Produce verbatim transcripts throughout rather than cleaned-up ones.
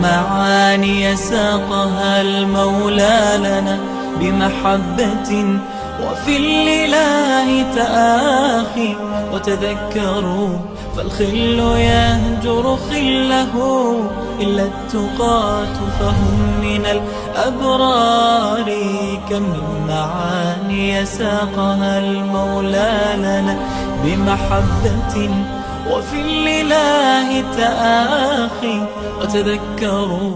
معاني ساقها المولى لنا بمحبة، وفي الإله تآخي. وتذكروا فالخل يهجر خله إلا التقاة فهم من الأبرار. كم من معاني ساقها المولى لنا بمحبة، وفي الإله تآخي. وتذكروا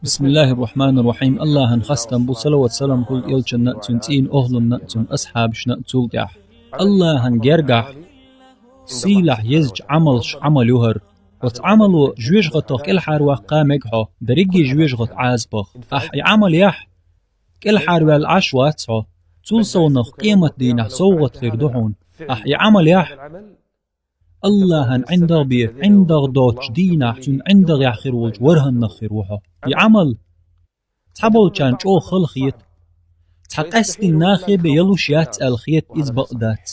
بسم الله الرحمن الرحيم. Аллахьан хастам бу, салават-салам хул элчанна а, цун цӀийнан охӀланна а, цун асхьабашна а цул тӀехьа. Аллахьан гергахь сийлахь езачу Ӏамалш Ӏамал ю хӀара. Оцу Ӏамало жоьжахатах кӀелхьарваккха мега хьо, дерриге жоьжахатан Ӏазапах. Ахь и Ӏамал яхь, кӀелхьарваьлла Ӏаш вац хьо. Цул совнах къематдийнахь совгӀат хир ду хьуна. Ахь и Ӏамал яхь, Аллахьан ӀиндагӀ бе, ӀиндагӀ доцучу дийнахь цуьнан ӀиндагӀехь хир волчу ворхӀаннах хир ву хьо. И Ӏамал цхьаболчарна чӀогӀа хала хета. Цхьа къаьсттина нахе бен ялуш яц аьлла хета, иза бакъ дац.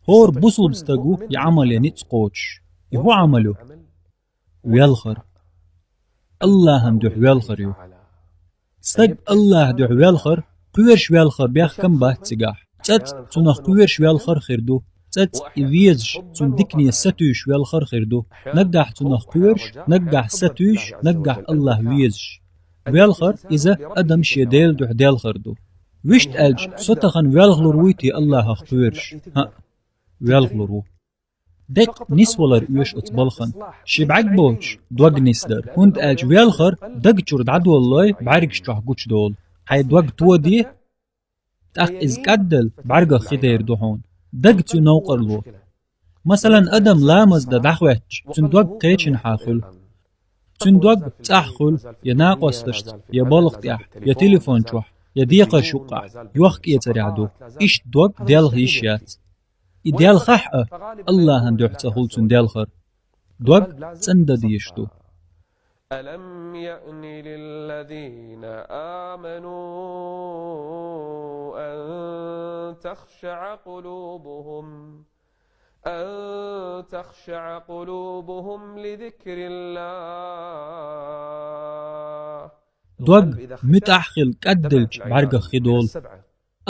ХӀора бусулба стаг ву и Ӏамале ницкъ кхочуш. И хӀун Ӏамал ю? Велхар. Аллахьан дуьхьа велхар ю. Стаг Аллахьан дуьхьа велхар, кхоьруш велхар бехкам бац цигахь. ЦӀацӀа цунах кхоьруш велхар хир ду. ЦӀацӀа и везаш, цунна дикане сатуьйсуш велхар хир ду. Наггахь цунах кхоьруш, наггахь сатуьйсуш, наггахь Аллахь везаш. Велхар иза адам шен Делан дуьхьа делхар ду. Вуьшта аьлча, со тахана велхалур вуй те Аллахьах кхоьруш? ХӀаъ, велхалур ву. Деккъа нисвалар оьшу оцу балхана. Ши бӀаьрг боцуш, дог нисдар. ХӀунда аьлча велхар даг чуьра дӀадолалой, бӀаьргаш чохь гучудолу. Хьайн дог тоде, тӀаккха иза кӀаддала, бӀаьргах хи дер ду хьуна. Даг цуьнан новкъарло. Масалан, адам ламаз дан дӀахӀоьттича, цуьнан дог кхечанхьа хуьлу. Цуьнан дог цӀахь хуьлу, я накъосташца, я балха тӀехь, я телефон чохь, я декхарш юккъехь, йохк-эцарехь ду. Иштта дог делха йиш яц. И делхахь а, Аллахьан дуьхьа ца хуьлу цуьнан делхар. Дог цӀандан дезаш ду. ألم يأن للذين آمنوا أن تخشع قلوبهم أن تخشع قلوبهم لذكر الله. Дог муьтӀахь хила кӀаддалчу бӀаьргах хи долу.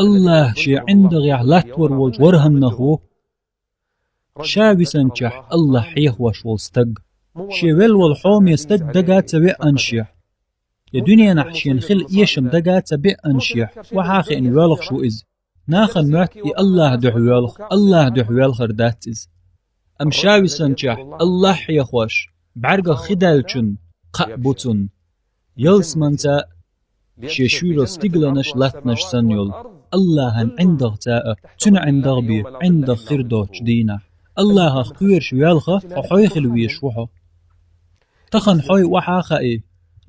Аллахь шен ӀиндагӀехь латтор волчу ворхӀаннах ву. Ша висанчехь Аллахь хьехош волу стаг. Шен велла волу хьоме стаг дага ца веанашехь, я дуьненахь шена хила эшам дага ца беанашехь, охьа а хиъна воьлхуш ву иза. Нахана моьтту и Аллахьан дуьхьа воьлху, Аллахьан дуьхьа воьлхар дац иза. Амма ша висанчехь Аллахь хьехош, бӀаьргах хи даьллачунна кхаъ бу цунна. Ялсаманца шен шуьйралла стигланаш латтанаш санна йолу, Аллахьан ӀиндагӀца а, цуьнан ӀиндагӀ бен, ӀиндагӀ хир доцучу дийнахь. Аллахьах кхоьруш велха, хьо хьой хила везаш ву хьо. Тахана хьой охьа а хаий,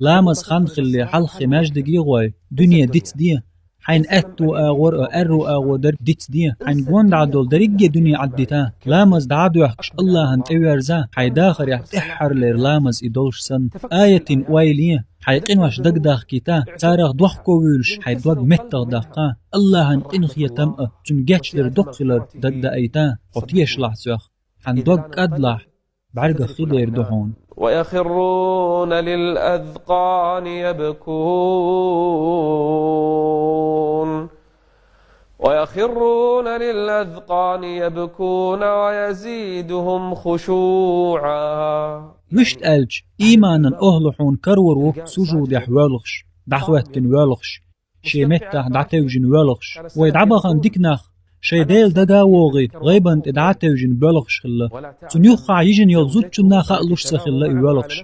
ламаз хан хилале хьалххе маьждиге а гӀой, дуьне дицде, хьайна аьтту агӀор а, аьрру агӀо дерг дицде, хьайна гондӀа долу дерриге дуьне Ӏаддита, ламаз дӀа а доьхкуш, Аллахьан тӀеверза, хьайн дахарехь тӀаьххьарлера ламаз и долуш санна, аятийн ойла е, хьайн къинош дагадахкийта, царах дохко вуьйлуш, хьайн дог меттах даккха, Аллахьан къинхетам а, цуьнан гечдар доккха хилар дагдаайта, хьо тешалахь цох, хьан дог кӀадлахь, бӀаьргах хи дер ду хьуна. ويخرون للأذقان يبكون. ويخرون للأذقان يبكون ويزيدهم خشوعا. Вуьшта аьлча, ийманан охӀла хьуна карор ву сужудехь воьлхуш, дӀахӀоьттина воьлхуш, шен меттахь дӀатевжина воьлхуш. Вай дӀабахана дика нах, шайн Дела дага а вогӀий, гӀайбан тӀе дӀа а тевжина боьлхуш хилла. Цунна юххехь йижина йолу зудчунна а хаалуш ца хилла и воьлхуш.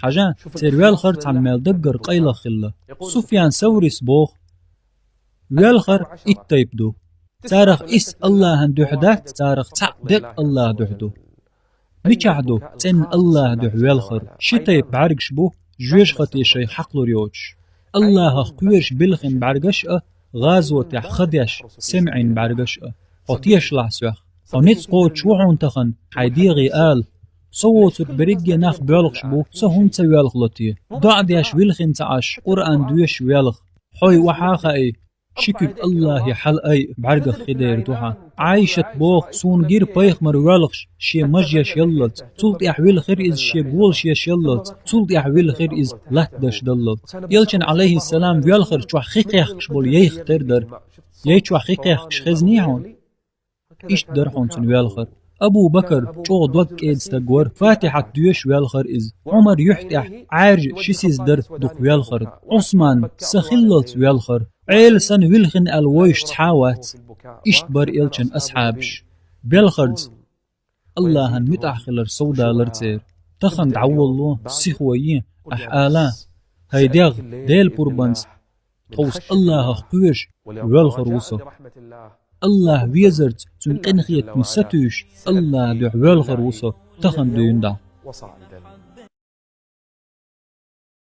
Хьажа, церан велхар цхьана мел даггара къайлаха хилла. Суфьян Саврис боху: «Велхар итт тайпа ду. Царах исс Аллахьан дуьхьа дац, царах цхьаъ деккъа Аллахьан дуьхьа ду». Мичахь ду цӀенна Аллахьан дуьхьа велхар? Ши тайпа бӀаьргаш бу, жоьжахате шайх хьакхалур йоцуш. Аллахьах кхоьруш билхина бӀаьргаш а, гӀазотехь ха деш, сема Ӏийна бӀаьргаш а. Хьо тешалахь цох. Хьо ницкъ кхочуш ву хьуна тахана, хьайн дегӀе ала: «Со воцург берриге нах боьлхуш бу, со хӀунда ца воьлхало те?» ДоӀа деш вилхина ца Ӏаш, Къуръан доьшуш велха. Хьой охьа а хаий, ши куьг Аллахье хьалаайа, бӀаьргах хи дер ду хьан. Ӏайшат боху: «Суна гира пайхамар воьлхуш шен маж еш яллалц, цул тӀаьхьа вилхира иза шен голаш еш яллалц, цул тӀаьхьа вилхира иза латтадеш даллалц». Элчан, Ӏалайхиссалам, воьлхар чохь хи кхехкаш болу яйх тера дара. Яй чохь хи кхехкаш хезнехьа хьуна? Иштта дара хьуна цуьнан воьлхар. Абу Бакар чӀогӀа дог кӀеда стаг вара, Фатихьат доьшуш воьлхара иза. Ӏумар юьхь тӀехь Ӏаьржа ши сиз дара дукха воьлхара. Ӏусман са хиллалц воьлхара. Ӏела санна вилхина аьлла вовзаш цхьа а вац. Иштта бара элчан асхьабаш. Белхарца Аллахьан муьтӀахь хилар совдалара церан. Тахана дӀаволло, сихо е, ахь ала: «ХӀай дегӀ, Делан пурбанца тховса Аллахьах кхоьруш воьлхар ву со. Аллахь везарца, цуьнан къинхетаме сатуьйсуш, Аллахьан дуьхьа воьлхар ву со тахана дуьйна дӀа».